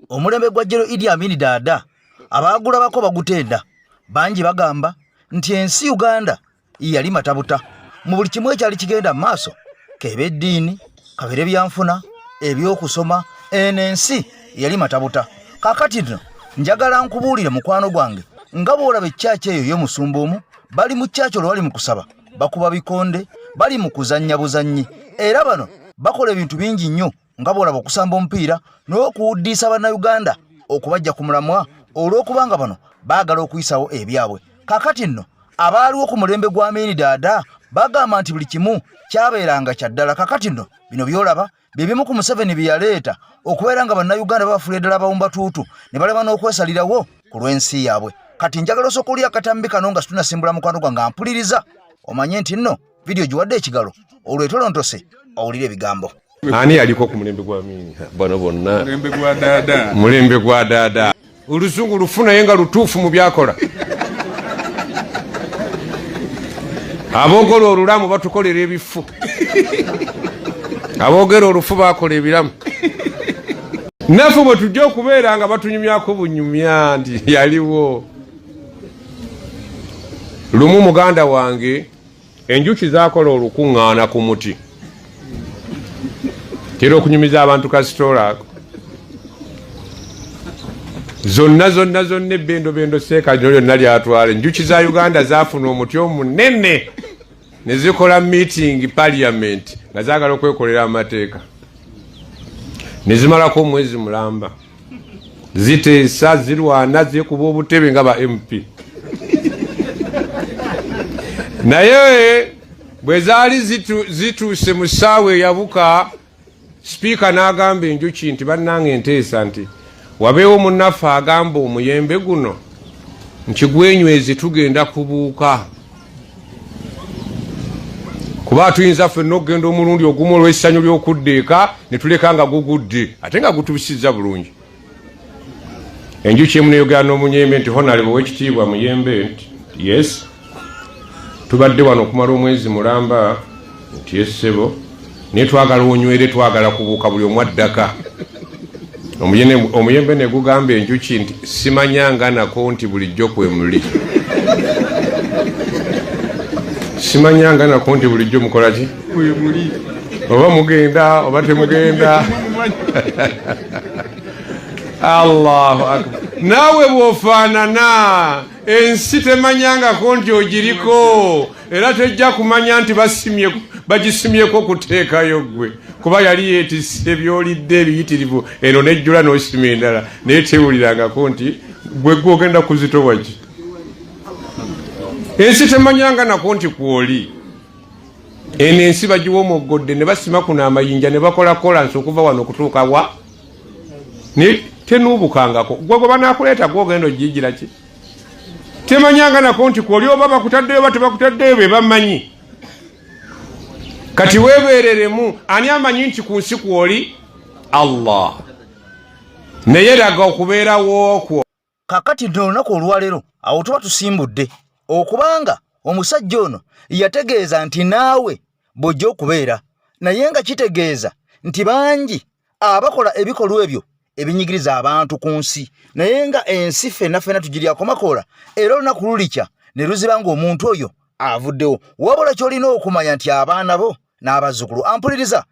Omulembe gwa General Idi Amin Dada abaagulabako bagutenda. Bangi bagamba nti ensi Uganda yali matabuta mu buli kimu ekyali kigenda mu maaso, k'ebe eddiini, kabeere byanfuna, ebyokusoma, eno ensi yali matabuta. Kaakati nno njagala nkubuulire mukwano gwange, nga bw'olaba ekyaki eyo y'omusumba omu, bali mu kyaki olwo bali mu kusaba, bakuba bikonde, bali mu kuzannya buzannyi, era bano bakola ebintu bingi nnyo nga bw'olaba okusamba omupiira n'okuwuddiisa Bannayuganda okubajja ku mulamwa olw'okubanga bano baagala okuyisawo ebyabwe. Kaakati nno abaaliwo ku mulembe gwa Amini Daada bagamba nti buli kimu kyabeeranga kya ddala. Kaakati nno bino by'olaba bye bimu ku Museveni bye yaleeta okubeera nga Bannayuganda babafuulira ddala abawumbatuutu ne balema n'okwesalirawo ku lw'ensi yaabwe. Kati njagala osooka oli akatambi kano nga situnasimbula mukwano gwange ampuliriza omanye nti nno vidiyo giwadde ekigalo olwo etolontose owulire ebigambo. Ani yaliko ku mulembe gwa Amini? Bano bonna mulembe gwa Daada, mulembe gwa Daada. Oluzungu lufu naye nga lutuufu mu byakola. Aboogera olulamu batukolera ebifu, aboogera olufu bakola ebiramu. Naffe bwe tujja okubeera nga batunyumyako bunyumya nti yaliwo. Lumu muganda wange enjuki zakola olukuŋŋaana ku muti, tera okunyumiza abantu kasitoola ako zonna zonna zonna ebbendobendo seeka lino lyonna lyatwala. Enjuki za Uganda zafuna omuti omunene ne zikola meeting parliament nga zaagala okwekolera amateeka, ne zimalako omwezi mulamba ziteesa, zirwana, zikuba obutebe nga ba MP. Naye bwe zaali zituuse mu ssaawa eyabuka, sipiika n'agamba enjuki nti bannange enteesa nti wabeewo munnaffe agamba omuyembe guno nti gwenywezi tugenda kubuuka, kuba tuyinza ffenna okugenda omulundi ogumu olw'essanyu ly'okudda eka ne tuleka nga gugudde ate nga gutubisizza bulungi. Enjuki emu neyogera n'omuyembe nti honalebo ow'ekitiibwa muyembe, nti yes, tubadde wano okumala omwezi mulamba, nti yes ssebo, naye twagala onywere, twagala kubuuka buli omu addaka. Omuyembe ne gugamba enjuki nti simanyanga nako nti bulijjo kwe muli, simanyanga nako nti bulijjo mukola ki, oba mugenda oba temugenda. Allahu akbar. Naawe bw'ofaanana ensi temanyangako nti ogiriko, era tejja kumanya nti bagisimyeko kuteekayo ggwe, kuba yali yeetisse ebyolidde ebiyitirivu, eno nejjula n'osima endala, naye tewulirangako nti gwe gwe ogenda kuzitowa ki. Ensi temanyanga nako nti kwoli. Eno ensi bagiwa omuggodde ne basima kuno amayinja ne bakola kolansi okuva wano okutuuka wa, naye tenuubukangako. Gwe gwe banaakuleeta gwe ogenda ogiyigira ki? Temanyanga nako nti kwoli, oba bakutaddeyo oba tebakutaddeyo be bamanyi. Kati weebeereremu, ani amanyi nti ku nsi kwoli? Allah. Naye laga okubeerawo okwo. Kakati nno olunaku olwaleero awo tuba tusimbudde okubanga omusajja ono yategeeza nti naawe bw'ojja okubeera naye, nga kitegeeza nti bangi abakola ebikolwa ebyo ebinyigiriza abantu ku nsi, naye nga ensi ffenna ffenna tugiryako makoola, era olunaku lulikya ne luziba ng'omuntu oyo avuddewo. Wabula ky'olina okumanya nti abaana bo n'abazzukulu ampuliriza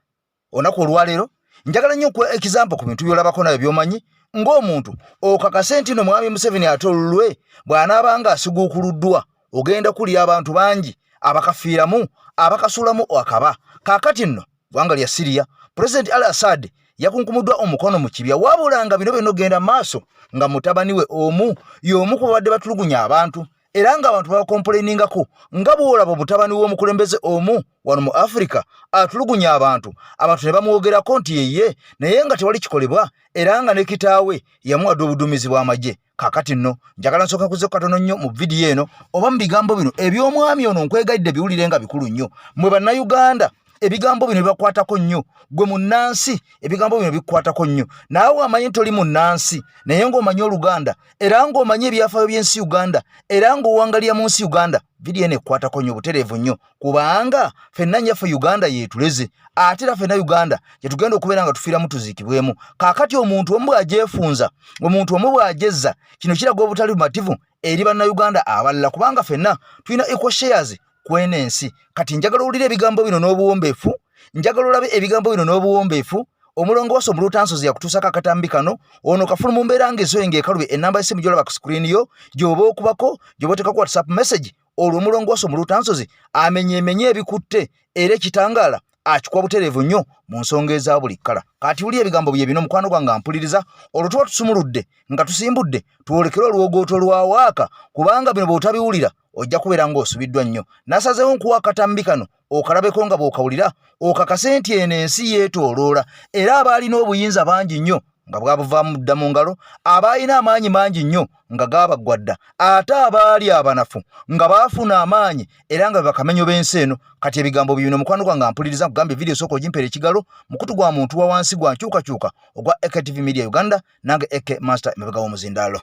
olunaku olwaleero njagala nnyo okuwa ekizampo ku bintu by'olabako nayo by'omanyi ng'omuntu okakase nti no mwami Museveni ate olulwe bw'anaaba nga asiguukuluddwa ogenda kulya abantu bangi abakafiiramu abakasuulamu akaba. Kaakati nno ggwanga lya Syria, Pulezidenti Al Assad yakunkumuddwa omukono mu kibya, wabula nga bino byonna ogenda maaso nga mutabani we omu y'omu ku babadde batulugunya abantu, era ng'abantu babakompuleningako nga bw'olaba omutabani w'omukulembeze omu wano mu Afrika atulugunya abantu, abantu ne bamwogerako nti yeye, naye nga tewali kikolebwa, era nga ne kitaawe yamuwadde obuduumizi bw'amagye. Kaakati nno njagala nsooka nkuze katono nnyo mu vidiyo eno oba mu bigambo bino eby'omwami ono, nkwegayidde biwulire nga bikulu nnyo mwe Bannayuganda. Ebigambo bino bibakwatako nnyo. Gwe munnansi, ebigambo bino bikukwatako nnyo. Naawe amanyi nti oli munnansi, naye ng'omanyi Oluganda, era ng'omanyi ebyafaayo by'ensi Uganda, era ng'owangalira mu nsi Uganda, vidiyo eno ekukwatako nnyo butereevu nnyo, kubanga ffenna nnyaffe Uganda yeetuleze, ate era ffenna Uganda gye tugenda okubeera nga tufiiramu tuziikibwemu. Kaakati omuntu omu bw'agyefunza, omuntu omu bw'agyezza, kino kiraga obutali bumativu eri Bannayuganda abalala, kubanga ffenna tulina equal shares kweno ensi. Kati njagala owulire ebigambo bino n'obuwombeefu, njagala olabe ebigambo bino n'obuwombeefu. Omulongo wase Omuluutansozi yakutuusako akatambi kano. Ono kafulu mu mbeera ng'ezo ng'ekalube. Ennamba y'essimu gy'olaba ku screen yo gy'oba okubako, gy'oba oteekako WhatsApp message, olwo omulongo wase Omuluutansozi amenyeemenye ebikutte era ekitangaala akikuwa butereevu nnyo mu nsonga eza buli kkala. Kati wuli ebigambo bye bino, mukwano gwange ampuliriza. Olwo tuba tusumuludde nga tusimbudde twolekere olwogooto lwa waaka, kubanga bino bw'otabiwulira ojja kubeera ng'osubiddwa nnyo. Nasazeewo nkuwa akatambi kano okalabeko nga bw'okawulira okakase nti eno ensi yeetooloola, era abaalina obuyinza bangi nnyo nga bwabuvaamu dda mu ngalo, abaalina amaanyi mangi nnyo nga gaabaggwa dda, ate abaali abanafu nga baafuna amaanyi era nga bakamenyo b'ensi eno. Kati ebigambo bino, mukwano gwange ampuliriza, nkugambye vidiyo sooka ogimpeera ekigalo. Mukutu gwa muntu wa wansi gwa nkyukakyuka ogwa AKTV Media Uganda, nange AK Master emabega w'omuzindaalo.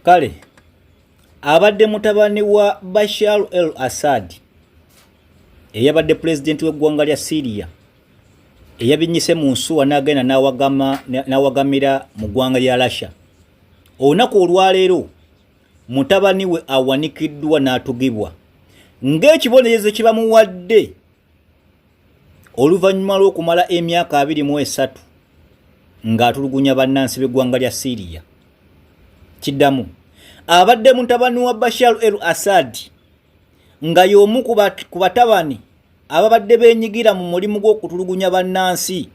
Kale abadde mutabani wa Bashar el Assad, eyabadde pulezidenti w'eggwanga lya Syria, eyabinyise mu nsuwa n'agenda n'awagamira mu ggwanga lya Russia. Olunaku olwaleero mutabani we awanikiddwa n'atugibwa ng'ekibonerezo kye bamuwadde oluvannyuma lw'okumala emyaka 23 ng'atulugunya bannansi b'eggwanga lya Syria. Kiddamu, abadde mutabani wa Bashar el Assad, nga y'omu ku batabani ababadde beenyigira mu mulimu gw'okutulugunya bannansi,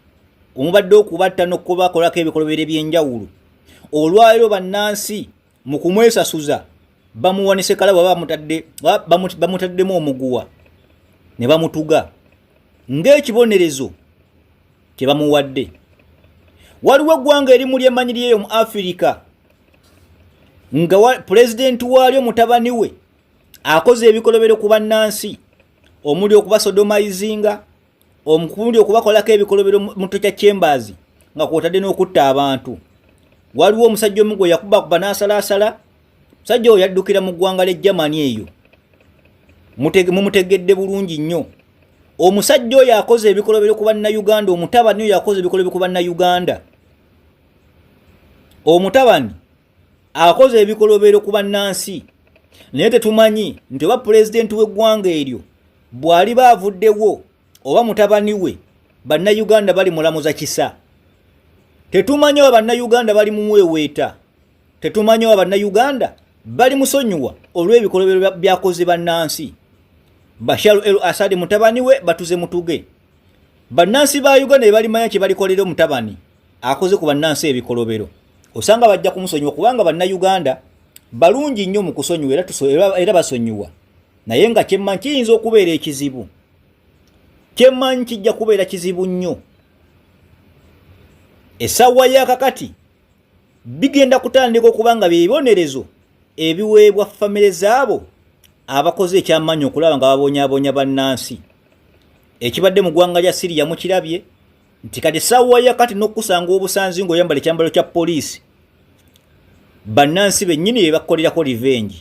omubadde okubatta n'okubakolako ebikolobero eby'enjawulo. Olwaleero bannansi mu kumwesasuza bamuwanise kalabwa, bamutaddemu omuguwa ne bamutuga ng'ekibonerezo kye bamuwadde. Waliwo eggwanga erimu lyemmanyi lyeyo mu Afirika nga pulezidenti waalyo mutabani we akoze ebikolobero ku bannansi, omuli okubasodomayizinga, omuli okubakolako ebikolobero mu torture chambers, nga kwotadde n'okutta abantu. Waliwo omusajja omu gwe yakubakuba n'asalaasala. Musajja oyo yaddukira mu ggwanga ly'e Germany eyo. Mumutegedde bulungi nnyo. Omusajja oyo akoze ebikolobero ku Bannayuganda, omutabani oyo akoze ebikolobero ku Bannayuganda, omutabani akoze ebikolobero ku bannansi, naye tetumanyi nti oba pulezidenti w'eggwanga eryo bw'aliba avuddewo oba mutabani we Bannayuganda bali mulamuza kisa. Tetumanyi oba Bannayuganda bali mumuweweeta. Tetumanyi oba Bannayuganda bali musonyiwa olw'ebikolobero byakoze bannansi. Bashar el Assad mutabani we batuze mutuge. Bannansi ba Uganda be balimanya kye balikolera omutabani akoze ku bannansi ebikolobero. Osanga bajja kumusonyiwa, kubanga Bannayuganda balungi nnyo mu kusonyiwa, era basonyiwa. Naye nga kyemmanyi kiyinza okubeera ekizibu, kyemmanyi kijja kubeera kizibu nnyo. Essaawa yakakati bigenda kutandika okuba nga byebibonerezo ebiweebwa famire zaabo abakoze ekyamaanyi okulaba nga babonyaabonya bannansi. Ekibadde mu ggwanga lya Siriya mukirabye nti kati essaawa yakati n'okusanga obusanzi ng'oyambala ekyambalo kya poliisi, bannansi bennyini be bakolerako revenge,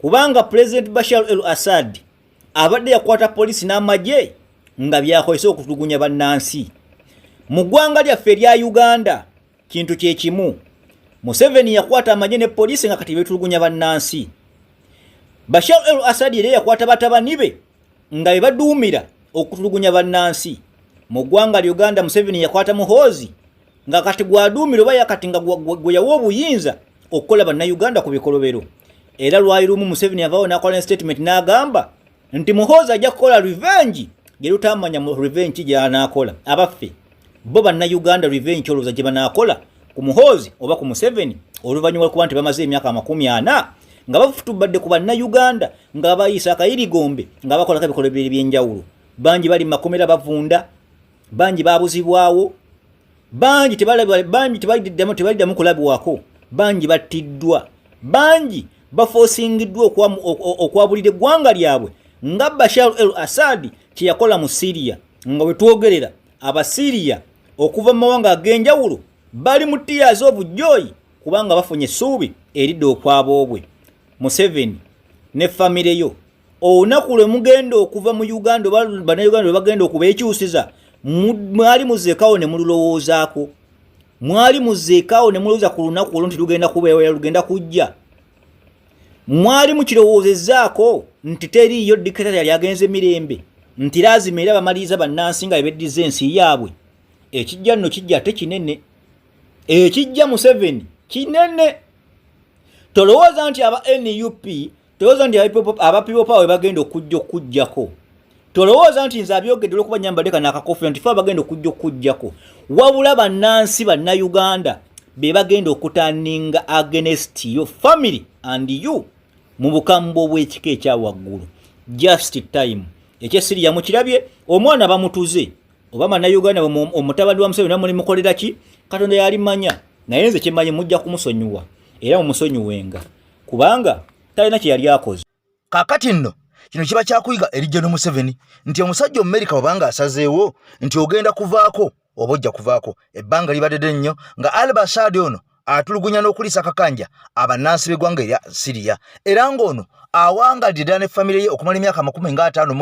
kubanga Pulezidenti Bashar el Assad abadde yakwata poliisi n'amagye nga byakozesa okutulugunya bannansi. Mu ggwanga lyaffe erya Uganda kintu kyekimu. Museveni yakwata amagye ne poliisi nga kati betulugunya bannansi. Bashar el Assad era yakwata batabani be nga be baduumira okutulugunya bannansi. Mu ggwanga lya Uganda Museveni yakwata Muhoozi nga kati gwaduumira, oba yakati nga gwe yawa obuyinza okukola Bannayuganda ku bikolobero. Era lwali lumu Museveni yavaawo n'akola ne statement n'agamba nti Muhoozi ajja kukola revenge gye lutamanya mu revenge gy'anaakola. Abaffe, bo Bannayuganda revenge olowooza gye banaakola ku Muhoozi oba ku Museveni, oluvannyuma lwokuba nti bamaze emyaka 40 nga bafutubadde ku Bannayuganda, nga bayisa akayirigombe, nga bakolako ebikolobero ebyenjawulo? Bangi bali mu makomera bavunda, bangi babuzibwawo, bangi tebaliddamu kulabwako, bangi battiddwa, bangi bafoosingiddwa okwabulira eggwanga lyabwe, nga Bashar el Assad. Kye yakola mu Syria, nga we twogerera Abasiriya okuva mu mawanga ag'enjawulo bali mu tears of joy kubanga bafunye essuubi eridda okwaboobwe. Museveni ne famire yo, olunaku lwe mugenda okuva mu Uganda oba Bannayuganda lwe bagenda okubeekyusiza, mwali muzeekawo ne mululowoozaako, mwali muzeekawo ne mulowooza ku lunaku olwo nti lugenda kubeera, lugenda kujja. Mwali mukirowoozezaako nti teriiyo dikitata yali agenze mirembe, nti laazima era bamaliriza bannansi nga bebeddiza ensi yaabwe. Ekijja nno kijja ate kinene, ekijja Museveni kinene. Tolowooza nti aba NUP, tolowooza nti aba People Power bagenda okujja okujjako. Tolowooza nti nze abyogedde olwokuba nyambadde kano akakofiira nti fe abagenda okujja okujjako. Wabula bannansi Bannayuganda be bagenda okutaninga against your family and you mu bukambwe obw'ekika ekya waggulu. Just time. Ekyesiriya mukirabye, omwana bamutuze oba Bannayuganda omutabani wa Museveni namuli mukolera ki? Katonda yalimanya, naye nze kyemmanyi mujja kumusonyiwa era mumusonyiwenga kubanga talina kye yali akoze. Kaakati nno kino kiba kyakuyiga eri General Museveni nti omusajja Omumerika bw'abanga asazeewo nti ogenda kuvaako oba ojja kuvaako, ebbanga libadde nnyo nga Al Bashad ono atulugunya n'okuliisa akakanja abannansi b'eggwanga erya Syria, era ng'ono awangalidde ddala ne famire ye okumala emyaka 52 nga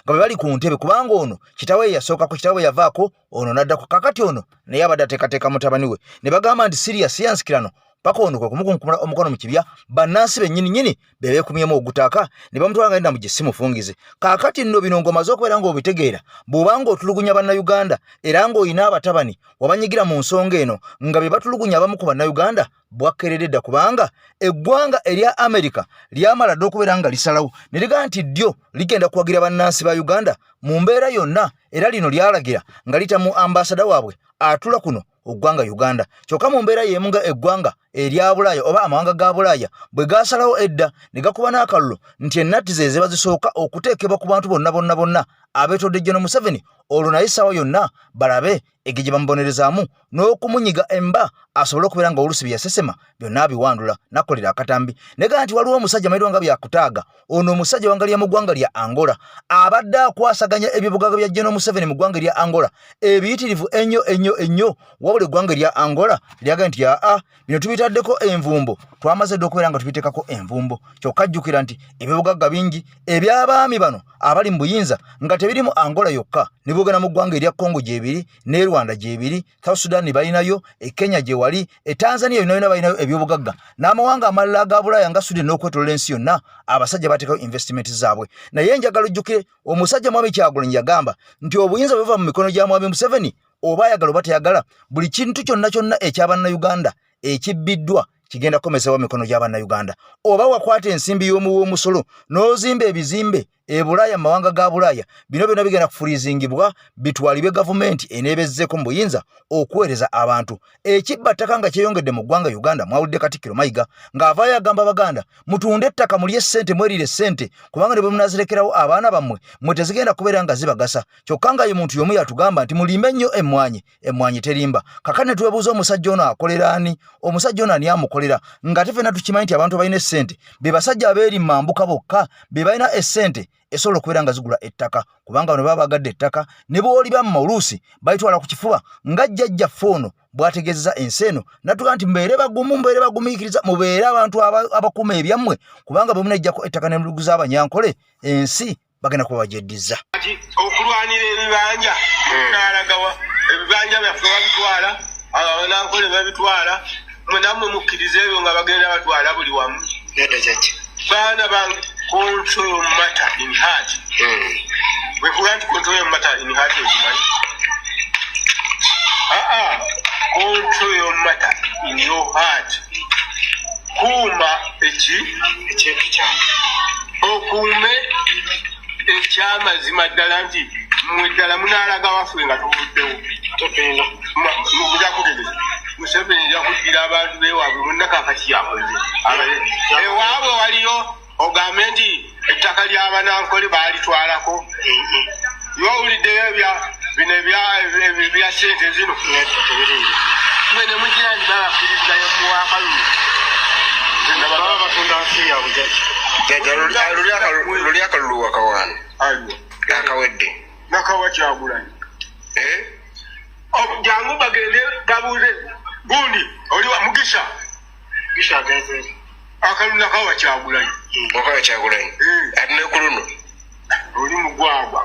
bwe bali ku ntebe, kubanga ono kitaawe ye yasookako, kitaawe bwe yavaako ono n'addako. Kaakati ono naye abadde ateekateeka mutabani we, ne bagamba nti Syria si ya nsikirano, paka ono kwe kumukunkumula omukono mu kibya, bannansi bennyini nnyini be beekumyemu ogutaaka ne bamutwala nga yenda mu gye mufungize. Kaakati nno bino ng'omaze okubeera ng'obitegeera, bw'oba ng'otulugunya Bannayuganda era ng'olina abatabani wabanyigira mu nsonga eno nga be batulugunya abamu ku Bannayuganda, bwakkeredde dda, kubanga eggwanga erya Amerika lyamala dda okubeera nga lisalawo ne ligamba nti ddyo ligenda kuwagira bannansi ba Uganda mu mbeera yonna, era lino lyalagira nga liyita mu ambasada waabwe atula kuno oggwanga Uganda. Kyokka mu mbeera y'emu nga eggwanga erya Bulaaya oba amawanga ga Bulaaya bwe gaasalawo edda ne gakuba n'akalulu nti ennatti ze ziba zisooka okuteekebwa ku bantu bonna bonna bonna abeetodde General Museveni, olwo naye essaawa yonna balabe engeri gye bamubonerezaamu n'okumunyiga emba asobole okubeera nga oluusi bye yasesema byonna abiwandula nakolera akatambi. Naye nti waliwo omusajja amanyiddwa nga Byakutaaga, ono omusajja wangalira mu ggwanga lya Angola, abadde akwasaganya ebyobugagga bya General Museveni mu ggwanga erya Angola ebiyitirivu ennyo ennyo ennyo. Wabula eggwanga erya Angola lyagambye nti aa, bino tubitaddeko envumbo, twamaze dda okubeera nga tubiteekako envumbo. Kyokka jjukira nti ebyobugagga bingi eby'abaami bano abali mu buyinza nga tebiri mu Angola yokka, ne bwogenda mu ggwanga erya Congo gyebiri, ne Rwanda gyebiri, South Sudan balinayo, e Kenya gye wali, e Tanzania yonna yonna balinayo ebyobugagga, n'amawanga amalala aga Bulaaya nga Sweden n'okwetolola ensi yonna abasajja bateekayo investment zaabwe. Naye njagala ojjukire omusajja Mwami Kyagulanyi yagamba nti obuyinza bwe buva mu mikono gya Mwami Museveni, oba ayagala oba teyagala, buli kintu kyonna kyonna ekya Bannayuganda ekibbiddwa kigenda kukomezebwa mu mikono gya Bannayuganda. Oba wakwata ensimbi y'omuwi w'omusolo n'ozimba ebizimbe e Bulaaya, mu mawanga ga Bulaaya, bino byonna bigenda kufuliizingibwa bitwalibwe gavumenti eneebezzeko mu buyinza okuweereza abantu. Ekibba ttaka nga kyeyongedde mu ggwanga Uganda, mwawulidde Katikkiro Mayiga ng'avaayo agamba Abaganda mutunde ettaka mulye ssente, mwerire ssente, kubanga ne bwe munazirekerawo abaana bammwe mwe tezigenda kubeera nga zibagasa. Kyokka nga ye muntu y'omu yatugamba nti mulime nnyo emmwanyi, emmwanyi terimba. Kakati ne twebuuza omusajja ono akolera ani? Omusajja ono ani amukolera? Nga ate ffenna tukimanyi nti abantu abalina essente be basajja abeeri mambuka bokka be balina essente esobola okubeera nga zigula ettaka, kubanga bano baba bagadde ettaka ne bw'olibamma oluusi balitwala ku kifuba, nga jjajjaffe ono bw'ategeezezza ensi eno natuga nti mubeere bagumu, mubeere bagumiikiriza, mubeere abantu abakuuma ebyammwe, kubanga bwe munajjako ettaka ne muliguza Abanyankole ensi bagenda kuba bagyeddiza. Okulwanira ebibanja nalagawa ebibanja byaffe babitwala, Abanankole babitwala, mwe nammwe mukkiriza ebyo nga bagenda batwala buli wamu. Baana bange, control matter in heart. Bwekuga nti control matter in heart okimanyi? Aa, control matter in your heart, kuuma eki ekintu kyange, okuume ekyamazima ddala nti mmwe ddala munaalaga waffe nga tuvuddewo. Mujakutegeeza Museveni ajja kuddira abantu bewaabwe bonna. Kakati yakoze ewaabwe waliyo, ogambe nti ettaka ly'Abanankole baalitwalako. Iwawuliddeyo ebya bino ebya sente zino mwe ne mugira nti babakkirizgayo muwakalulu. Baba batunda nsi yaabwe, jjajja. Luli akalulu wakawaana. Aliwo. Nakawedde nakawa Kyagulanyi jangu bagende babuuze gundi oli wa Mugisha Mugisha agenze akalulu nakawa Kyagulanyi nakawa Kyagulanyi ate ne ku luno oli mugwagwa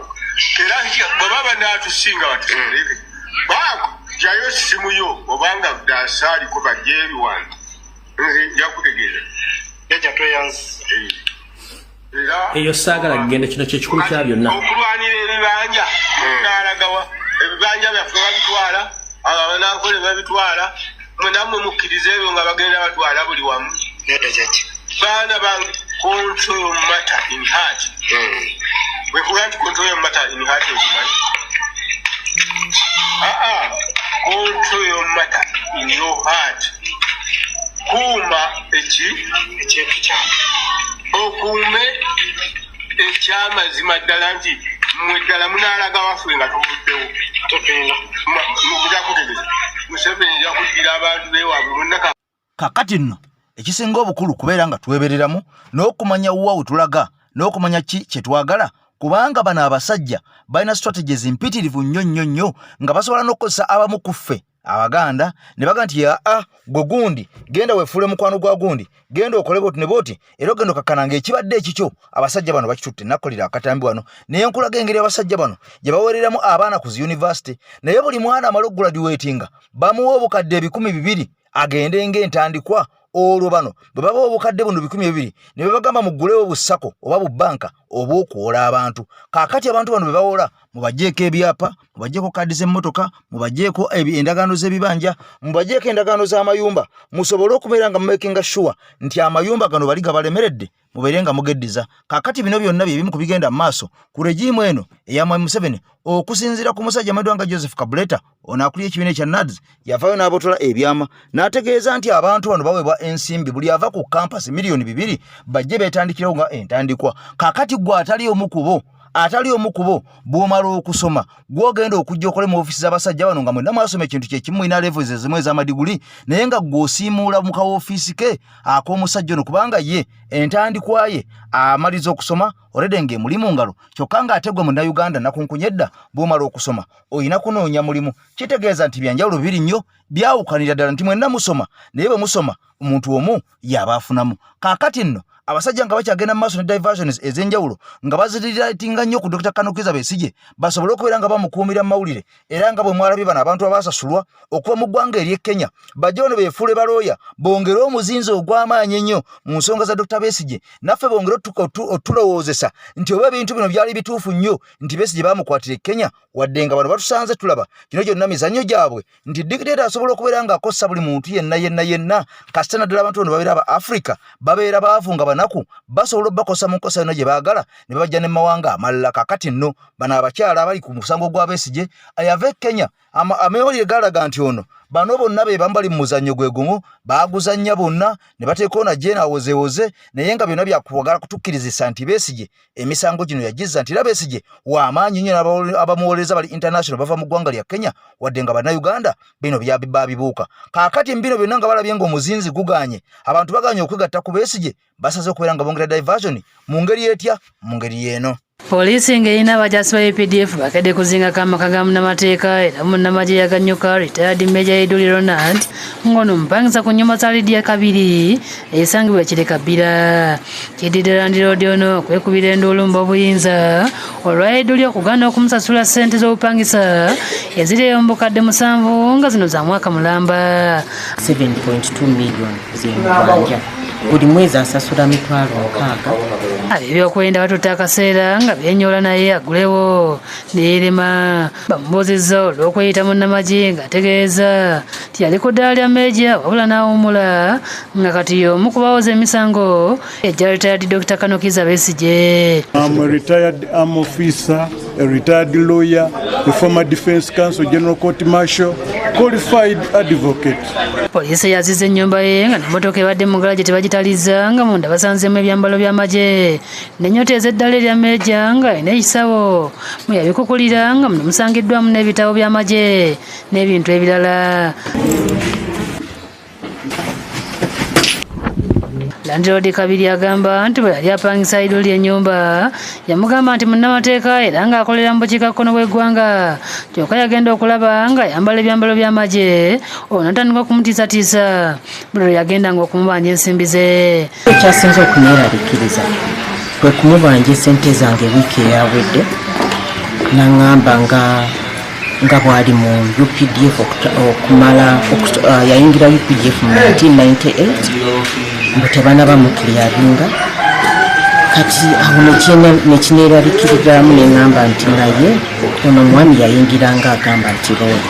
era bwe baba naatusinga batusereke baako jayo simu yo obanga dasaaliko bajje ebiwantu nze nja kutegeeza jajja tweyanze Eyo saagala kugenda, kino kyekikulu kya byonna. Okulwanira ebibanja nalagawa ebibanja byaffe babitwala, abo abanankole babitwala, mwe nammwe mukkiriza ebyo nga bagenda batwala buli wamu. Baana bange, control matter in heart. Bwekuga nti control matter in heart okimanyi? Aa, control your matter in your heart, kuuma eki ekintu kyange, okuume ekyamazima ddala nti mmwe ddala munaalaga waffe nga tuvuddewo. Muja kutegeeza Museveni nja kuddira abantu bewaabwe bonna. Kakati nno ekisinga obukulu kubeera nga twebereramu n'okumanya wa we tulaga n'okumanya ki kye twagala, kubanga bano abasajja balina strategies mpitirivu nnyo nnyo nnyo nga basobola n'okukozesa abamu ku ffe Abaganda ne baga nti aa, gwe gundi genda weefuule mukwano gwa gundi, genda okole bwoti ne bwoti, era ogenda okakkana ng'ekibadde ekikyo abasajja bano bakitutte. Nakkolera akatambi wano naye nkulaga engeri abasajja bano gye bawereramu abaana ku zi university, naye buli mwana amala okugraduatinga bamuwa obukadde 2,000 agende ng'entandikwa. Olwo bano bwe baba obukadde buno 2,000 ne babagamba muggulewo bu SACCO oba bubbanka obw'okuwola abantu. Kaakati abantu bano bwe bawola, mubagyeeko ebyapa, mubagyeeko kaadi z'emmotoka, mubagyeeko endagaano z'ebibanja, mubagyeeko endagaano z'amayumba, musobole okubeera nga mumakinga sure nti amayumba gano bali gabalemeredde mubeere nga mugeddiza. Kaakati bino byonna bye bimu ku bigenda mu maaso ku regime eno eya Mwami Museveni. Okusinziira ku musajja amanyiddwa nga Joseph Kabuleta, ono akulira ekibiina ekya NAADS, yavaayo n'abotola ebyama n'ategeeza nti abantu bano baweebwa ensimbi buli ava ku campus 2 million bajje beetandikirawo nga entandikwa. Kaakati gwe atali omu ku bo, atali omu ku bo, bw'omala okusoma gw'ogenda okujja okole mu ofiisi z'abasajja bano nga mwenna mwasoma ekintu kyekimu, mulina levels ezimu ez'amadiguli, naye nga gwe osiimuula mu kawofiisi ke ak'omusajja ono, kubanga ye entandikwa ye amaliza okusoma already ng'emuli mu ngalo. Kyokka ng'ate gwe Munnayuganda nakunkunya edda, bw'omala okusoma olina kunoonya mulimu. Kitegeeza nti byanjawulo bibiri nnyo, byawukanira ddala nti mwenna musoma, naye bwe musoma omuntu omu y'aba afunamu. Kaakati nno abasajja nga bakyagenda mu maaso ne diversions ez'enjawulo nga baziriratinga nnyo ku Dr. Colonel Kizza Besigye basobole okubeera nga bamukuumira mu mawulire. Era nga bwe mwalabye bano abantu abasasulwa okuva mu ggwanga ery'e Kenya bajje bano beefuule balooya bongere omuzinzi ogw'amaanyi ennyo mu nsonga za Dr. Besigye, naffe bongere otulowoozesa nti oba ebintu bino byali bituufu nnyo nti Besigye bamukwatira e Kenya, wadde nga bano batusanze tulaba kino gyonna mizannyo gyabwe, nti dictator asobola okubeera ng'akozesa buli muntu yenna yenna yenna, kasita naddala abantu bano babeera aba Africa, babeera baavu nga banaku, basobola obbakozesa mu nkosa yonna gye baagala ne babajja ne mawanga amalala. Kakati nno bano abakyala abali ku musango gwa Besigye ayava e Kenya, amawulire galaga nti ono bano bonna be bamu bali mu muzannyo gwe gumu, baaguzannya bonna ne bateeka ono ajje nawozewoze, naye nga byonna byakwagala kutukkirizisa nti Besigye emisango gino yagizza, nti era Besigye w'amaanyi nnyo abamuwolereza bali international, bava mu ggwanga lya Kenya, wadde nga Bannayuganda bino babibuuka. Kaakati mbino byonna nga balabye ng'omuzinzi guganye, abantu baganye okwegatta ku Besigye, basaze okubeera nga bongera diversion mu ngeri etya? Mu ngeri yeeno. Poliisi ng'erina abajaasi ba UPDF bakedde kuzingako amaka ga munnamateeka era munnamagye yaganyuka retired Major Iduli Ronald, ng'ono mupangisa ku nnyumba za Lydia Kabiri esangibwa e Kireka Bbira. Kiddiridde landiroodi ono okwekubira enduulu mu b'obuyinza olwa Iduli okugaana okumusasula ssente z'obupangisa eziri mu 7,000 nga zino za mwaka mulamba. 7.2 million zemubanja, buli mwezi asasula 60,000. Ab'ebyokwerinda batutte akaseera nga byenyola naye agulewo neerema. Bamubuuzizza olw'okweyita munnamagye ng'ategeeza nti yali ku ddaala lya meeja wabula n'awummula, nga kati y'omu ku bawoza emisango ejja retired Dr. Colonel Kizza Besigye. I'm a retired army officer, a retired lawyer, a former defense counsel, general court martial, qualified advocate. Poliisi yaziza ennyumba ye nga n'emmotoka ebadde mu galagi tebagitalizza, nga munda basanzeemu ebyambalo by'amagye n'ennyota ez'eddala erya meeja nga alina ekisawo mwe yabikukulira, nga muno musangiddwamu n'ebitabo by'amagye n'ebintu ebirala. Landiroodi Kabiri agamba nti bwe yali apangisa Iduli ennyumba yamugamba nti munnamateeka era ng'akolera mu bukiikakkono bw'eggwanga, kyokka yagenda okulaba ng'ayambala ebyambalo by'amagye ono natandika okumutiisatiisa buli lwe yagendanga okumubanja ensimbi ze. Ekyasinze okuneeraliikiriza kwe kumubanja esente zange wiiki eyawedde, naŋŋamba nga bwali mu UPDF okumala yayingira UPDF mu 1998 mbu tebanaba mukilyaringa. Kati awo nekineeraliikiriramu neŋŋamba nti naye ono omwami yayingira nga agamba nti looya,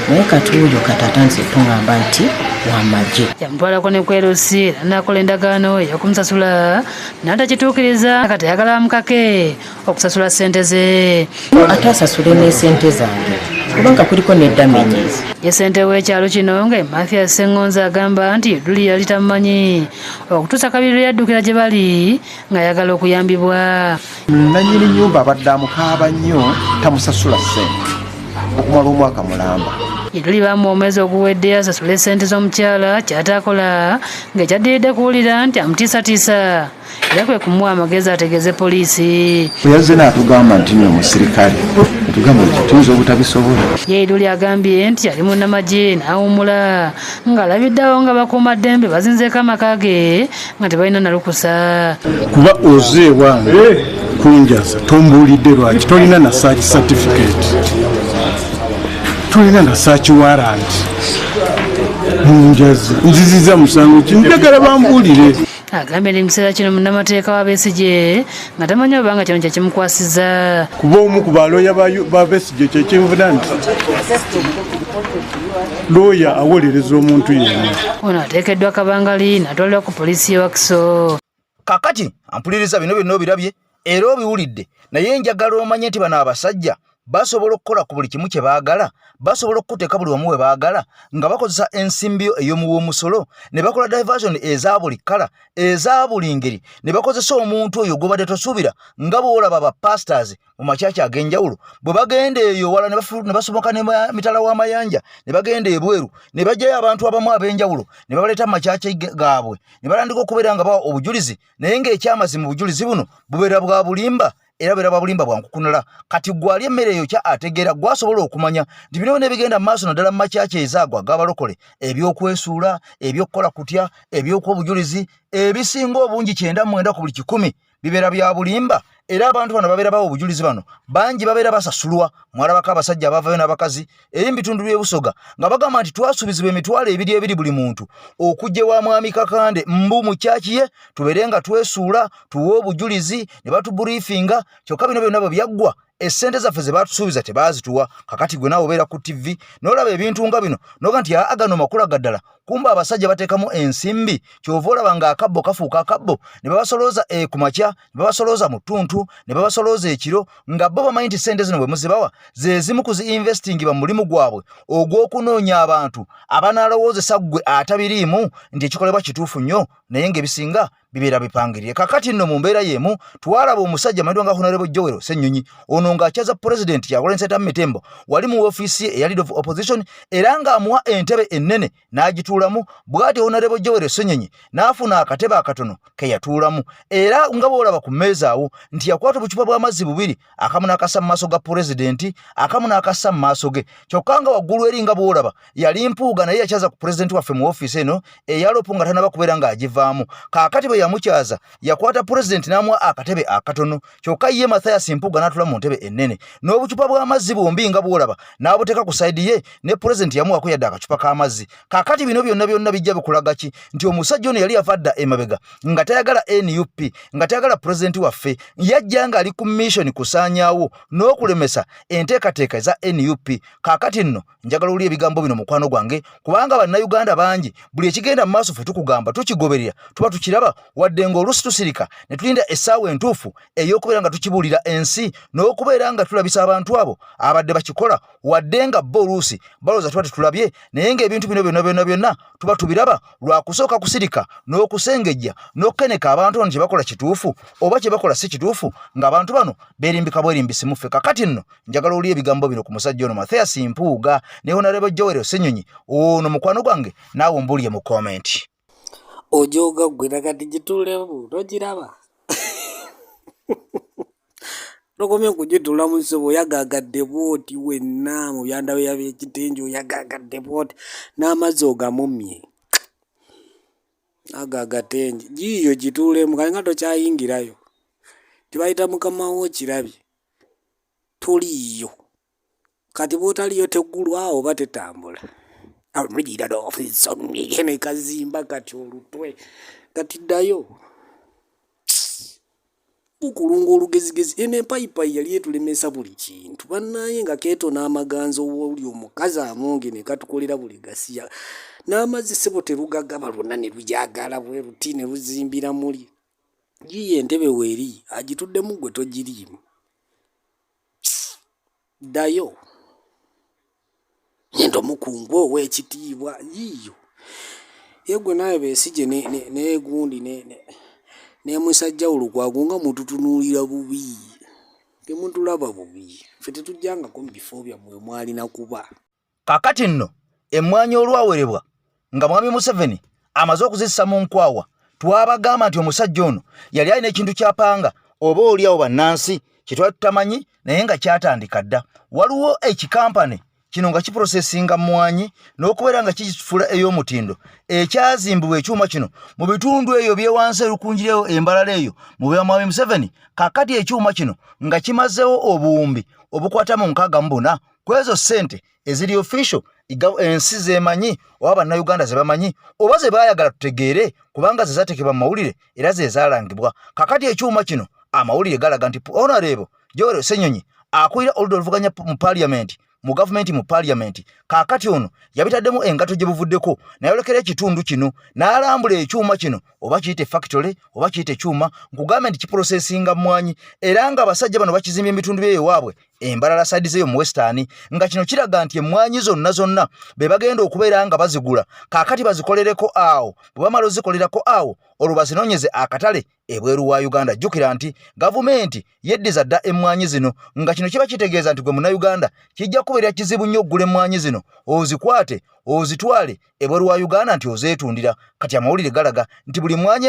naye kati oyo kati atandise tuŋŋamba nti wamagye. Yamutwalako ne kwerusi era n'akola endagaano ey'okumusasula n'atakituukiriza, kati ayagala bamukake okusasula ssente ze. Ate asasule n'esente zange kubanga kuliko ne damages. Ye ssentebe w'ekyalo kino nga Mathias Ssengonza agamba nti Iduli yali tamumanyi okutuusa Kabiri lwe yaddukira gye bali ng'ayagala okuyambibwa. Nannyini nnyumba abadde amukaaba nnyo, tamusasula ssente okumala omwaka mulamba. Iduli bamuwa omwezi oguwedde asasule ssente z'omukyala, ky'ataakola ng'ekyaddiridde kuwulira nti amutiisatiisa era kwe kumuwa amagezi ategeeze poliisi. Bwe yazze n'atugamba nti nno musirikale, atugamba nti tuyinza obutabisobola. Ye Iduli agambye nti yali munnamagye n'awummula ng'alabiddeawo nga bakuumaddembe bazinzeeko amaka ge nga tebalina na lukusa. Kuba oze ewange kunjaza tombuulidde lwaki tolina na search certificate, tolina na search warrant, munjaze nziziza musango ki, njagala bambuulire. Agambye nti mu kiseera kino munnamateeka wa Besigye nga tamanyi oba nga kino kye kimukwasiza. Kuba omu ku balooya ba Besigye kyekinvuna nti looya awolereza omuntu yenna. Ono ateekeddwa kabangali n'atwalibwa ku poliisi y'e Wakiso. Kakati ampuliriza bino byonna obirabye era obiwulidde, naye njagala omanye nti bano abasajja basobola okukola ku buli kimu kye baagala, basobola okukuteeka buli wamu we baagala nga bakozesa ensimbi yo ey'omuwa omusolo ne bakola diversion eza buli kkala eza buli ngeri ne bakozesa omuntu oyo gw'obadde tosuubira, nga bw'olaba ba pastors mu makyaki ag'enjawulo bwe bagenda eyo wala ne basomoka ne mitala w'amayanja ne bagenda ebweru ne baggyayo abantu abamu ab'enjawulo ne babaleeta mu makyaki gaabwe ne batandika okubeera nga bawa obujulizi, naye ng'ekyamazima obujulizi buno bubeera bwa bulimba era bubeera bwa bulimba bwa nkukunala. Kati gwe ali emmere eyo kya ategeera gwasobola okumanya nti bino byonna ebigenda mu maaso naddala mu makyaki ezaagwa ag'abalokole, ebyokwesula, ebyokukola kutya, ebyokuwa obujulizi, ebisinga obungi 99 ku buli 100 bibeera bya bulimba. Era abantu bano babeera bawa obujulizi bano bangi babeera basasulwa. Mwalabako abasajja abavayo n'abakazi eri mu bitundu by'e Busoga nga bagamba nti twasuubizibwa emitwalo ebiri ebiri buli muntu okujja ewa Mwami Kakande mbu mu kyaki ye tubeere nga twesuula tuwe obujulizi ne batuburiefinga, kyokka bino byonna bwe byaggwa essente zaffe ze baatusuubiza tebaazituwa. Kakati gwe naawe obeera ku TV n'olaba ebintu nga bino n'oga nti aa gano makula ga ddala, kumbe abasajja bateekamu ensimbi. Ky'ova olaba ng'akabbo kafuuka akabbo ne babasolooza ku makya, ne babasolooza mu ttuntu, ne babasolooza ekiro, nga bo bamanyi nti ssente zino bwe muzibawa ze zimu ku zi investingibwa mu mulimu gwabwe ogw'okunoonya abantu abanaalowoozesa ggwe atabiriimu nti ekikolebwa kituufu nnyo, naye ng'ebisinga bibeera bipangirire. Kakati nno mu mbeera y'emu twalaba omusajja amanyiddwa nga Honorable Joel Ssenyonyi ono ng'akyaza pulezidenti Kyagulanyi Ssentamu Mitembo wali mu woofiisi ye eya leader of opposition era ng'amuwa entebe ennene n'agituulamu. Bw'atyo Honorable Joel Ssenyonyi n'afuna akatebe akatono ke yatuulamu, era nga bw'olaba ku mmeeza awo nti yakwata obucupa bw'amazzi bubiri, akamu n'akassa mu maaso ga pulezidenti, akamu n'akassa mu maaso ge, kyokka nga waggulu eri nga bw'olaba yali Mpuuga naye yakyaza ku pulezidenti waffe mu ofiisi eno eya LOP nga tannaba kubeera ng'agivaamu. Kaakati bwe yamukyaza yakwata pulezidenti n'amuwa akatebe akatono, kyokka ye Mathias Mpuuga n'atula mu ntebe ennene n'obucupa bw'amazzi bwombi nga bw'olaba n'abuteeka ku sayidi ye, ne pulezidenti yamuwaako yadde akacupa k'amazzi. Kaakati bino byonna byonna bijja bikulaga ki? Nti omusajja ono yali yava dda emabega nga tayagala NUP, nga tayagala pulezidenti waffe, yajja ng'ali ku mission kusaanyaawo n'okulemesa enteekateeka eza NUP. Kaakati nno njagala oli ebigambo bino mukwano gwange, kubanga bannayuganda bangi buli ekigenda mu maaso ffe tukugamba tukigoberera, tuba tukiraba, wadde ng'oluusi tusirika ne tulinda essaawa entuufu ey'okubeera nga tukibuulira ensi n'okubeera nga tulabisa abantu abo abadde bakikola, wadde nga bo oluusi balowooza tuba tetulabye, naye ng'ebintu bino byonna byonna byonna tuba tubiraba lwa kusooka kusirika n'okusengejja n'okukeneka abantu bano kye bakola kituufu oba kye bakola si kituufu, ng'abantu bano beerimbika bwerimbisi mu ffe. Kakati nno njagala oli ebigambo bino ku musajja ono Mathias Mpuuga ne Honorable Joel Ssenyonyi ono mukwano gwange, naawe ombuulire mu komenti. Ojooga ggwe nakati gituulemu togiraba. Tokomye kugituulamu ssebo, oyagaagadde bw'oti wenna mu byandabeya by'ekitengi, oyagaagadde bw'oti n'amazzi ogamumye. Ago agatengi giiyo gituulemu kale nga tokyayingirayo. Kye bayita mukama wo okirabye, toliiyo. Kati bw'otaliiyo teggulwa oba tetambula. Ne kazimba kati olutwe kati ddayo. Bukulunga olugezigezi eno empayipayi yali etulemesa buli kintu bannaaye nga keetona amaganza owoli omukazi amungi ne katukolera buli gasiya n'amazzi ssebo terugagaba lwonna ne lujagala bwe luti ne luzimbira muli. Yiiyo entebe weeri agituddemu ggwe togiriimu. Ddayo. Ngenda omukungu ow'ekitiibwa yiiyo. Ye ggwe naawe Besigye ne ne ne gundi ne ne ne musajja wo Lukwago nga mututunuulira bubi. Temutulaba bubi. Ffe tetujjangako mu bifo byammwe mwalina kuba. Kaakati nno emmwanyi olwawerebwa nga Mwami Museveni amaze okuzissa mu nkwawa, twabagamba nti omusajja ono yali alina ekintu ky'apanga oba oli awo bannansi kye twali tutamanyi naye nga kyatandika dda. Waliwo ekikampani kino nga kiprosesinga mmwanyi n'okubeera nga kikifuula ey'omutindo ekyazimbibwa ekyuma kino mu bitundu eyo byewansi erukungireyo embalala eyo mu bya Mwami Museveni. Kaakati ekyuma kino nga kimazeewo obuwumbi obukwata mu 64 ku ezo ssente eziri official ensi zemanyi oba bannayuganda ze bamanyi oba ze baayagala tutegeere, kubanga ze zateekebwa mu mawulire era ze zaalangibwa. Kakati ekyuma kino amawulire galaga nti Honorable Joel Ssenyonyi akulira oludda oluvuganya mu parliament, mu gavumenti, mu parliament, kaakati ono yabitaddemu engato gye buvuddeko nayolekera ekitundu kino n'alambula ekyuma kino, oba kiyite factory oba kiyite kyuma, nkugambe nti kiprosesinga mmwanyi, era nga abasajja bano bakizimbye mu bitundu byeyo Embalala side zeyo mu Western, nga kino kiraga nti emmwanyi zonna zonna be bagenda okubeera nga bazigula kaakati bazikolereko awo. Bwe bamala ozikolerako awo, olwo bazinoonyeze akatale ebweru wa Uganda. Jjukira nti gavumenti yeddiza dda emmwanyi zino, nga kino kiba kitegeeza nti gwe Munnayuganda kijja kubeera kizibu nnyo okugula emmwanyi zino ozikwate ozitwale ebweru wa Uganda nti ozeetundira. Kati amawulire galaga nti buli mmwanyi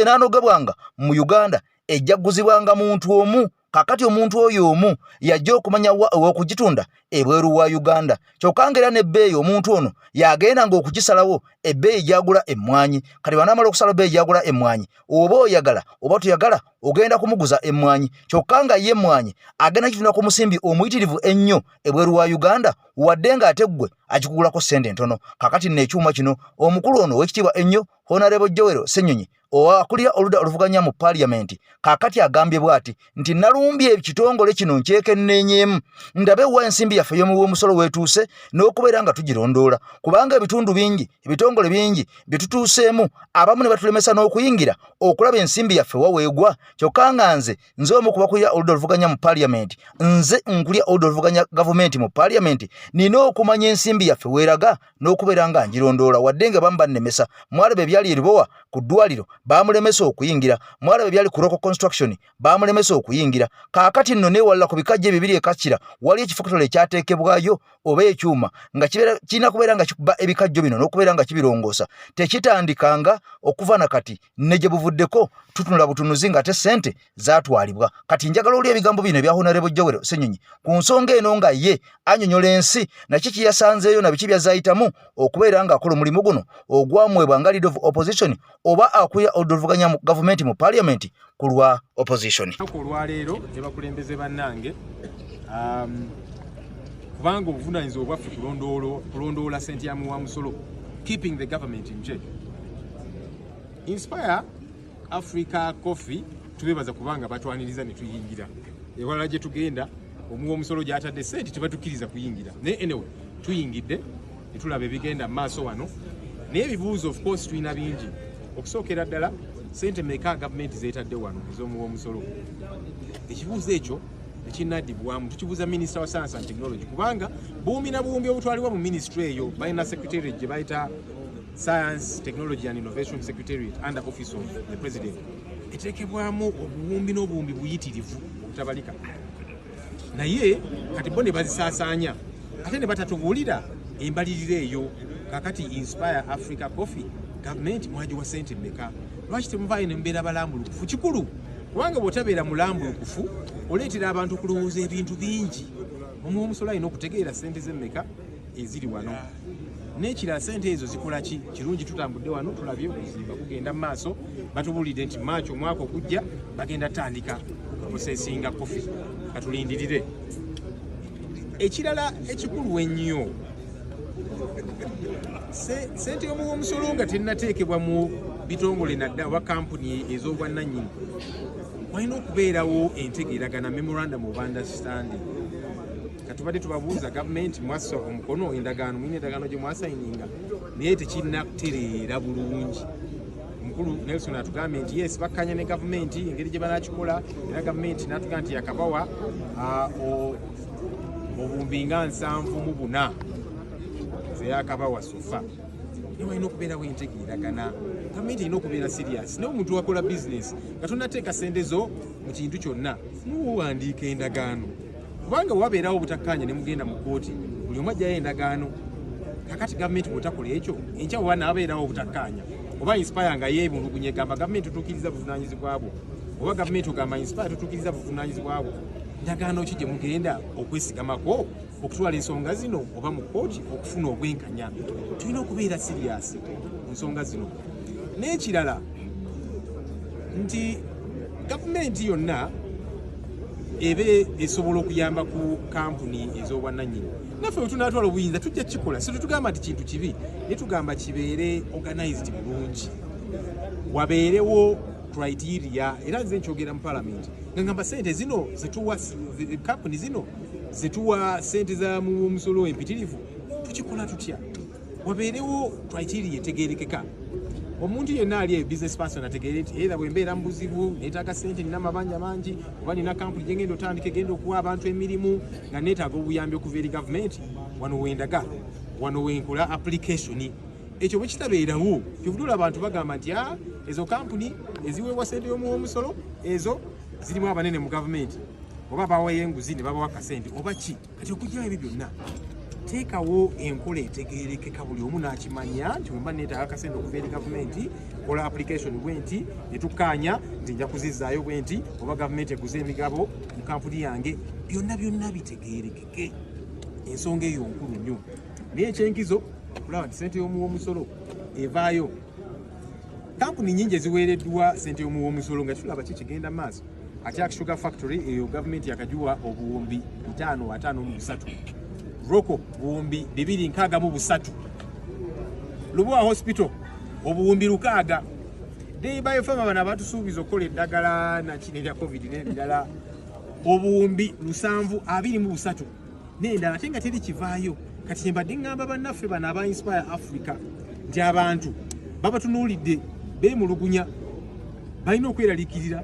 enaanogebwanga mu Uganda ejja kuguzibwanga muntu omu. Kakati omuntu oyo omu yajja okumanya wa ow'okugitunda ebweru wa Uganda, kyokka ng'era n'ebbeeyi omuntu ono yagendanga okugisalawo ebbeeyi gy'agula emmwanyi. Kati bw'anaamala okusalawo ebbeeyi gy'agula emmwanyi, oba oyagala oba toyagala, ogenda kumuguza emmwanyi, kyokka nga ye emmwanyi agenda gitunda ku musimbi omuyitirivu ennyo ebweru wa Uganda, wadde ng'ate ggwe agikugulako ssente ntono. Kakati nno ekyuma kino omukulu ono ow'ekitiibwa ennyo Honorable Joel Ssenyonyi akulira oludda oluvuganya mu paaliyamenti kaakati agambye bw'ati nti nalumbye ekitongole kino nkyekenneenyeemu ndabe wa ensimbi yaffe y'omuwi w'omusolo weetuuse n'okubeera nga tugirondoola, kubanga ebitundu bingi, ebitongole bingi bye tutuuseemu abamu ne batulemesa n'okuyingira okulaba ensimbi yaffe waweegwa, kyokka nga nze omu ku bakulira oludda oluvuganya mu paaliyamenti, nze nkulira oludda oluvuganya gavumenti mu paaliyamenti, nina okumanya ensimbi yaffe weeraga n'okubeera nga ngirondoola, wadde nga bamu bannemesa. Mwalaba ebyali eribowa ku ddwaliro, baamulemesa okuyingira. Mwalaba ebyali ku Roko Construction, baamulemesa okuyingira. Kaakati nno neewalala ku bikajjo ebyo biri ekakira wali ekifokotolo ekyateekebwayo oba ekyuma nga kirina kubeera nga kikuba ebikajjo bino n'okubeera nga kibirongoosa, tekitandikanga okuva na kati ne gye buvuddeko tutunula butunuzi ng'ate ssente zaatwalibwa. Kati njagala oli ebigambo bino ebya Honorable Joel Ssenyonyi ku nsonga eno nga ye annyonnyola ensi naki kye yasanzeeyo na biki byazayitamu okubeera ng'akola omulimu guno ogwamwebwa nga leader of opposition oba akulira oludda oluvuganya mu gavumenti mu parliament ku lwa opposition. Olunaku olwaleero ne bakulembeze bannange, kubanga obuvunanyizibwa bwaffe kulondoola sente ya muwa musolo, keeping the government in check. Inspire Africa Coffee tubebaza kubanga batwaniriza ne tuyingira. Ewalala gye tugenda omuwa omusolo gy'atadde sente tebatukkiriza kuyingira, naye anyway tuyingidde ne tulaba ebigenda mu maaso wano. Naye ebibuuzo of course tulina bingi. Okusookera ddala, sente meka gavumenti zeetadde wano ez'omuwa omusolo? Ekibuuzo ekyo tekinnaddibwamu. Tukibuuza minisita wa science and technology, kubanga buwumbi na buwumbi obutwalibwa mu ministry eyo. Balina secretariat gye bayita Science, Technology and Innovation Secretariat under Office of the President, eteekebwamu obuwumbi n'obuwumbi buyitirivu obutabalika, naye kati bo ne bazisaasaanya ate ne batatubuulira embalirira eyo. Kakati Inspire Africa Coffee Gavumenti mwagiwa sente mmeka? Lwaki temuvaayo ne mubeera balambulukufu? Kikulu kubanga bw'otabeera mulambulukufu oleetera abantu okulowooza ebintu bingi. Omuwa omusolo alina okutegeera sente z'emmeka eziri wano. N'ekirala sente ezo zikola ki? Kirungi tutambudde wano tulabye okuzimba kugenda mu maaso, batubuulidde nti Maaki omwaka ogujja bagenda tandika okuprosesinga kofi, katulindirire. Ekirala ekikulu ennyo, sente y'omuwa omusolo nga tennateekebwa mu bitongole nadda oba kampuni ez'obwannannyini, walina okubeerawo entegeeragana, memorandum of understanding. Katubadde tubabuuza gavumenti, mwassa omukono endagaano, mulina endagaano gye mwasayininga, naye tekinnatereera bulungi. Omukulu Nelson atugambye nti yes, bakkanya ne gavumenti engeri gye banakikola, era gavumenti n'atugamba nti yakabawa obuwumbi nga 74 zeyakabawa so far. Naye walina okubeerawo entegeeragana. Gavumenti erina okubeera serious. Naye omuntu wakola bizinesi nga tonateeka sente zo mu kintu kyonna, muwandiika endagaano, kubanga wabeerawo obutakkaanya ne mugenda mu kkooti, buli omu ajjayo endagaano. Kakati gavumenti bw'otakola ekyo, enkya bwe wanaabeerawo obutakkaanya, oba Inspire nga yeemulugunya egamba gavumenti tutuukiriza buvunaanyizibwa bwo, oba gavumenti ogamba Inspire tutuukiriza buvunaanyizibwa bwo, ndagaano ki gye mugenda okwesigamako okutwala ensonga zino oba mu kkooti okufuna obwenkanya? Tulina okubeera serious ku nsonga zino. N'ekirala nti gavumenti yonna ebe esobola okuyamba ku kampuni ez'obwannannyini. Naffe bwe tunaatwala obuyinza tujja kukikola, si tetugamba nti kintu kibi, naye tugamba kibeere organized bulungi, wabeerewo criteria. Era nze nkyogera mu palamenti nga ngamba sente zino zetuwa kampuni zino zetuwa sente za mumusolo empitirivu, tukikola tutya? Wabeerewo criteria etegerekeka, omuntu yenna ali eyo business person ategeere nti era bwe mbeera mu buzibu, neetaaga sente, nina amabanja mangi, oba nina kampuni gyengenda otandika egenda okuwa abantu emirimu, nga neetaaga obuyambi okuva eri gavumenti, wano wendaga, wano wenkola application. Ekyo bwe kitabeerawo, kyovudula abantu bagamba nti ah, ezo kampuni eziweebwa sente y'omuwa omusolo ezo zirimu abanene mu gavumenti, oba bawayo enguzi ne babawa kasente oba ki. Kati okugyawo ebyo byonna, teekawo enkola etegeerekeka, buli omu n'akimanya nti wemba neetaaga akasente okuva eri gavumenti, kola application bwe nti, netukkaanya nti nja kuzizzaayo bwe nti, oba gavumenti eguze emigabo mu kampuni yange. Byonna byonna bitegeerekeke. Ensonga eyo nkulu nnyo, naye ekyenkizo okulaba nti sente y'omuwa omusolo evaayo. Kampuni nyingi eziweereddwa sente y'omuwa omusolo nga tulaba ki kigenda maaso. Atiak Sugar Factory eyo gavumenti yakagiwa obuwumbi 553, Roko buwumbi 263, Lubowa Hospital obuwumbi 6, Dei Biopharma bano abatusuubiza okukola eddagala nakino erya COVID n'ebirala obuwumbi 723 n'endala, ate nga teri kivaayo. Kati kyembadde ŋŋamba bannaffe bano aba Inspire Africa nti abantu babatunuulidde, beemulugunya, balina okweraliikirira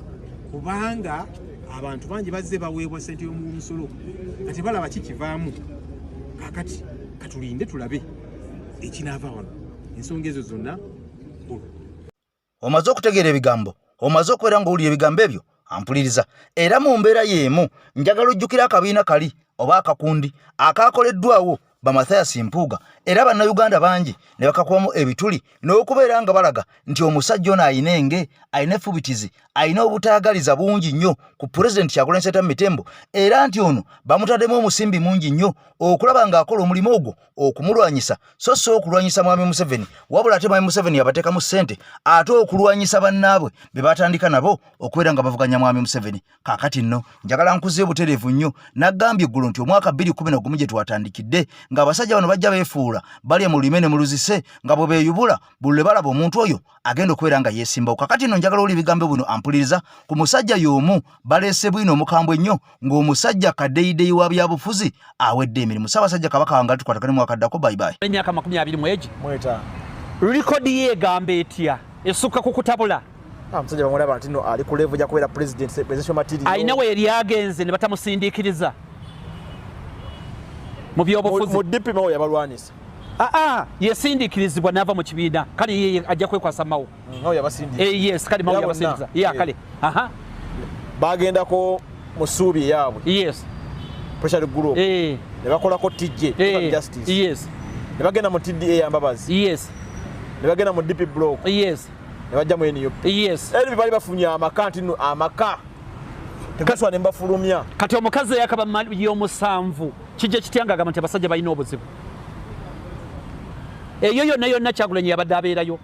kubanga abantu bangi bazze baweebwa sente y'omumusolo nga tebalaba kikivaamu. Kakati katulinde tulabe ekinaava wano. Ensonga ezo zonna nkulu. Omaze okutegeera ebigambo, omaze okubeera ng'owulira ebigambo ebyo, ampuliriza. Era mu mbeera y'emu njagala ojjukira akabiina kali oba akakundi akaakoleddwawo ba Mathias Mpuuga, era bannayuganda bangi ne bakakubamu ebituli n'okubeera nga balaga nti omusajja ono ayina enge, ayina effubitizi, ayina obutaagaliza bungi nnyo ku Pulezidenti Kyagulanyi Ssentamu Mitembo, era nti ono bamutaddemu omusimbi mungi nnyo okulaba ng'akola omulimu ogwo okumulwanyisa, so si okulwanyisa Mwami Museveni, wabula ate Mwami Museveni yabateekamu ssente ate okulwanyisa bannaabwe be batandika nabo okubeera nga bavuganya Mwami Museveni. Kaakati nno njagala nkuze butereevu nnyo. Nagambye eggulo nti omwaka 2011 gye twatandikidde ng'abasajja bano bajja beefuula balya mu lulime ne mu luzise, nga bwe beeyubula buli lwe balaba omuntu oyo agenda okubeera nga yeesimbawo. Kakati nno njagala oli ebigambo bino, ampuliriza, ku musajja y'omu baleese bwino omukambwe ennyo ng'omusajja kadeyideyi wa byabufuzi awedde emirimu. Ssaabasajja Kabaka wange, tukwatagane mwakaddako. Bye bye. Emyaka 25 likodi ye egamba etya? Esukka ku kutabula. Omusajja bamulaba nti no ali ku level ja kubeera president, presidential material. Alina we yali agenze ne batamusindiikiriza mu byobufuzi. Mu DP Mao yabalwanisa. Aa, yesindiikirizibwa n'ava mu kibiina. Kale ye ajja kwekwasa Mao. Mao yabasindiikiriza. Yes, kale Mao yabasindiikiriza ya kale. Aha. Bagendako mu ssuubi eyaabwe. Pressure group. Ne bakolako TJ, Justice. Ne bagenda mu TDA ya Mbabazi. Ne bagenda mu DP block. Yes. Ne bajja mu NUP. Yes. NUP bali bafunye amaka nti no amaka. Tegaswa ne mbafulumya. Kati omukazi yakaba y'omusanvu kijja kitya nga agamba nti abasajja balina obuzibu. Eyo yonna yonna Kyagulanyi yabadde abeerayo.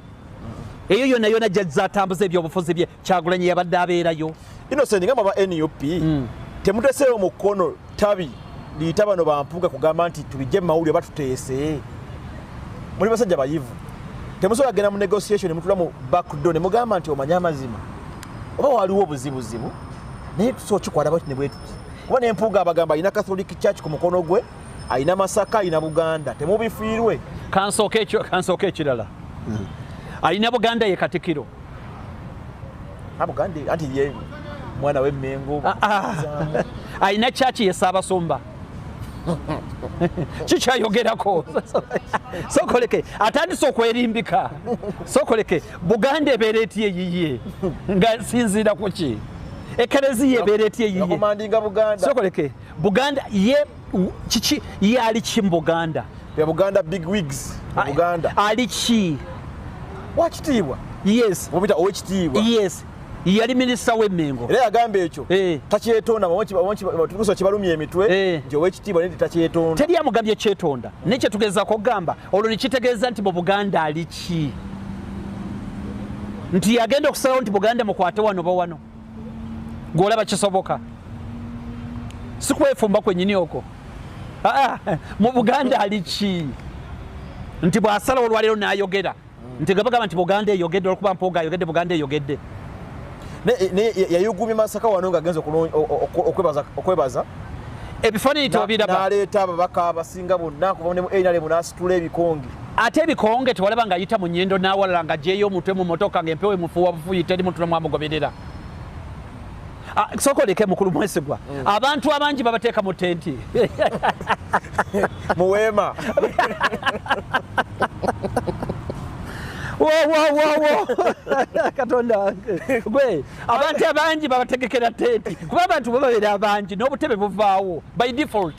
Eyo yonna yonna jazza atambuza ebyobufuzi bye Kyagulanyi yabadde abeerayo. Innocent ngamba ba NUP temuteseewo mukono tabi liyita bano bampuga kugamba nti tubijje mawulire batuteese. Muli basajja bayivu. Temusobola kugenda mu negotiation mutula mu back door ne mugamba nti omanye amazima. Oba waliwo obuzibuzibu naye tusobola kikwata bwati ne bwe tuti. Kuba ne Mpuuga abagamba alina Catholic Church ku mukono gwe, alina Masaka, alina Buganda, temubifiirwe. Kansooke ekyo, kansooke ekirala. Alina Buganda ye Katikiro. Buganda anti ye mwana w'Emmengo. Alina church ye Ssaabasumba. Kikyayogerako. Sokoleke atandise okwerimbika. Sokoleke Buganda ebeera etya eyiye nga sinziira ku ki? Ekereziya ebeera etya eyiye? Yakomandinga Buganda. Sokoleke Buganda ye kiki ye ali ki mu Buganda? Ya Buganda big wigs mu Buganda. Ali ki? Wakitiibwa. Yes. Mubita owekitiibwa. Yes. Yali minisita w'Emmengo. Era yagamba ekyo takyetonda, tukusa kibalumya emitwe nti owekitiibwa naye takyetonda. Teri amugambye kyetonda. Naye kye tugezaako okugamba olwo ne kitegeeza nti mu Buganda ali ki? Nti yagenda okusalawo nti Buganda mukwate wano oba wano. Gw'olaba kisoboka. Si kwefumba kwennyini okwo. Mu Buganda ali ki? Nti bw'asalawo olwaleero n'ayogera. Nti nga bagamba nti Buganda eyogedde olwokuba Mpuuga ayogedde Buganda eyogedde. Ne yayugumye Masaka wano ng'agenze okwebaza. Ebifaananyi tewabiraba. N'aleeta ababaka abasinga bonna kuva ne mu NRM n'asitula ebikonge. Ate ebikonge tewalaba ng'ayita mu Nyendo n'awalala ng'aggyeyo omutwe mu mmotoka ng'empewo emufuuwa bufuuyi teri muntu n'omu amugoberera. Sooka oleke mukulu Mwesigwa. Abantu abangi babateeka mu tenti. Mu weema. Wo, wo, wo, wo. Katonda wange. Gwe, abantu abangi babategekera tenti. Kuba abantu bwe babeera abangi n'obutebe buvaawo by default.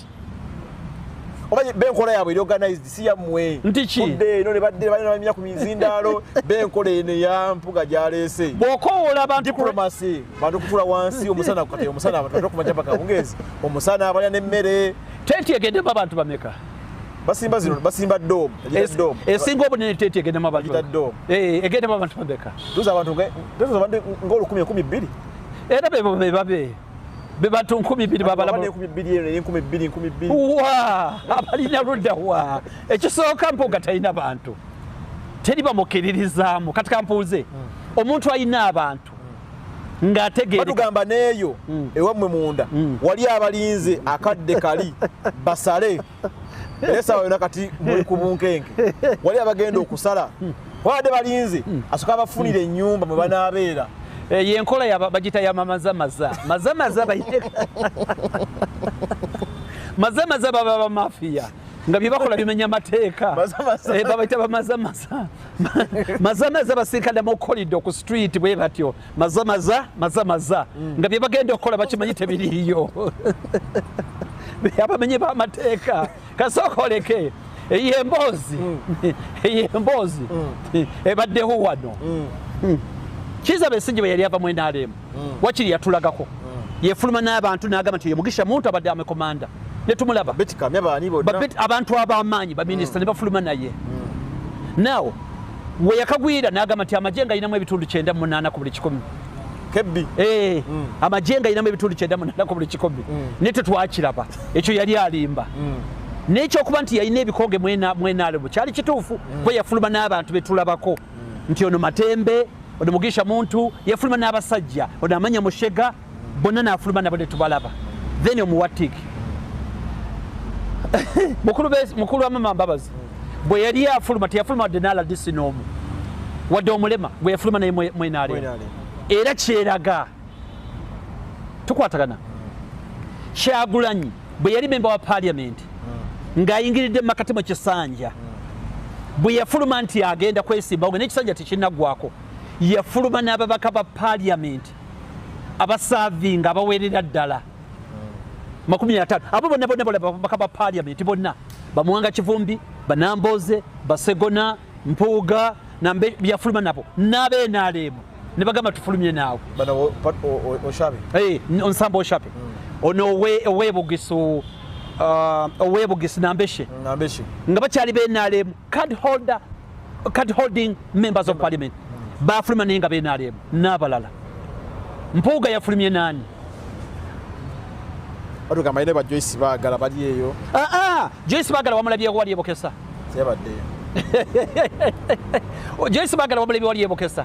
Oba benkola yaabwe eri organized si yammwe. Nti ki? Kudde eno ne badde balina bamenya ku mizindaalo, benkola eno eya Mpuuga gy'aleese. Bw'okoowoola abantu ku Diplomacy, bantu kutula wansi omusana kati omusana abantu batera kumanya paka kawungeezi. Omusana abalya n'emmere. Tenti egendemu abantu bameka? Basimba zino, basimba dome, egita dome. Esinga obunene tenti egendemu abantu Egita bameka? dome. Egendemu abantu bameka? Tuza abantu tuza abantu ng'olukumi, enkumi bbiri. Era bebo be babe. Be bantu nkumi bbiri babala Abana enkumi bbiri eno, enkumi bbiri, enkumi bbiri. Wa, abalina ludda wa. Ekisooka Mpuuga talina bantu. Teri bamukkiririzaamu. Kati kampuuze. Omuntu alina abantu ng'ategeereka. Batugamba n'eyo ewammwe munda wali abalinze akadde kali basale. Era essaawa yonna kati muli ku bunkenke. Wali abagenda okusala. Babadde balinze asooka abafunire ennyumba mwe banaabeera. Ye enkola ya bagiyita ya mamazamaza. Mazamaza bayite. Mazamaza baba ba mafia. Nga bye bakola bimenya mateeka. Mazamaza. Babayita bamazamaza. Mazamaza basinkana mu corridor ku street bwe batyo. Mazamaza, mazamaza. Nga bye bagenda okukola bakimanyi tebiriiyo. Abamenyi b'amateeka. Kasooka oleke. Eyo emboozi. Eyo emboozi. Ebaddewo wano. Kizza Besigye bwe yali ava mu NRM, wakiri yatulagako. Yefuluma n'abantu n'agamba nti ye Mugisha Muntu abadde amekomanda. Ne tumulaba. Betty Kamya baani bonna? Abantu ab'amaanyi, ba minisita ne bafuluma naye. Now, we yakagwira n'agamba nti amagye ng'alinamu ebitundu 98 ku buli kikumi. Kebbi. Amagye ng'alinamu ebitundu 98 ku buli kikumi. Naye tetwakiraba. Ekyo yali alimba. N'ekyokuba nti yalina ebikonge mu NRM kyali kituufu, kuba yafuluma n'abantu be tulabako. Nti ono Matembe, ono Mugisha Muntu, yafuluma n'abasajja, ono Amanya Mushega, bonna n'afuluma nabo ne tubalaba. Then omuwa tick. Mukulu wa Mama Mbabazi bwe yali afuluma teyafuluma wadde n'RDC n'omu, wadde omulema bwe yafuluma naye mu NRM. Era kyeraga tukwatagana. Kyagulanyi bwe yali memba wa parliament ng'ayingiridde mu makati mu kisanja, bwe yafuluma nti agenda kwesimbawo n'ekisanja tekinnaggwako, yafuluma n'ababaka ba parliament abasaavinga abaweerera ddala 50. Abo bonna bonna bonna ababaka ba parliament bonna, Bamuwanga Kivumbi, Banamboze, Basegona, Mpuuga, Nambe yafuluma nabo n'aba NRM ne bagamba tufulumye naawe. Bano Oshabe. Eh, Nsamba Oshabe. Ono owebugisu owebugisu Nambeshe. Nambeshe. Nga bakyali ba NRM card holder, card holding members of parliament. Bafuluma naye nga ba NRM n'abalala. Mpuuga yafulumye nani? Batugamba ine ba Joyce Bagala bali eyo. Ah ah, Joyce Bagala wamulabye wali ebokesa. Siyabaddeyo. Joyce Bagala wamulabye wali ebokesa.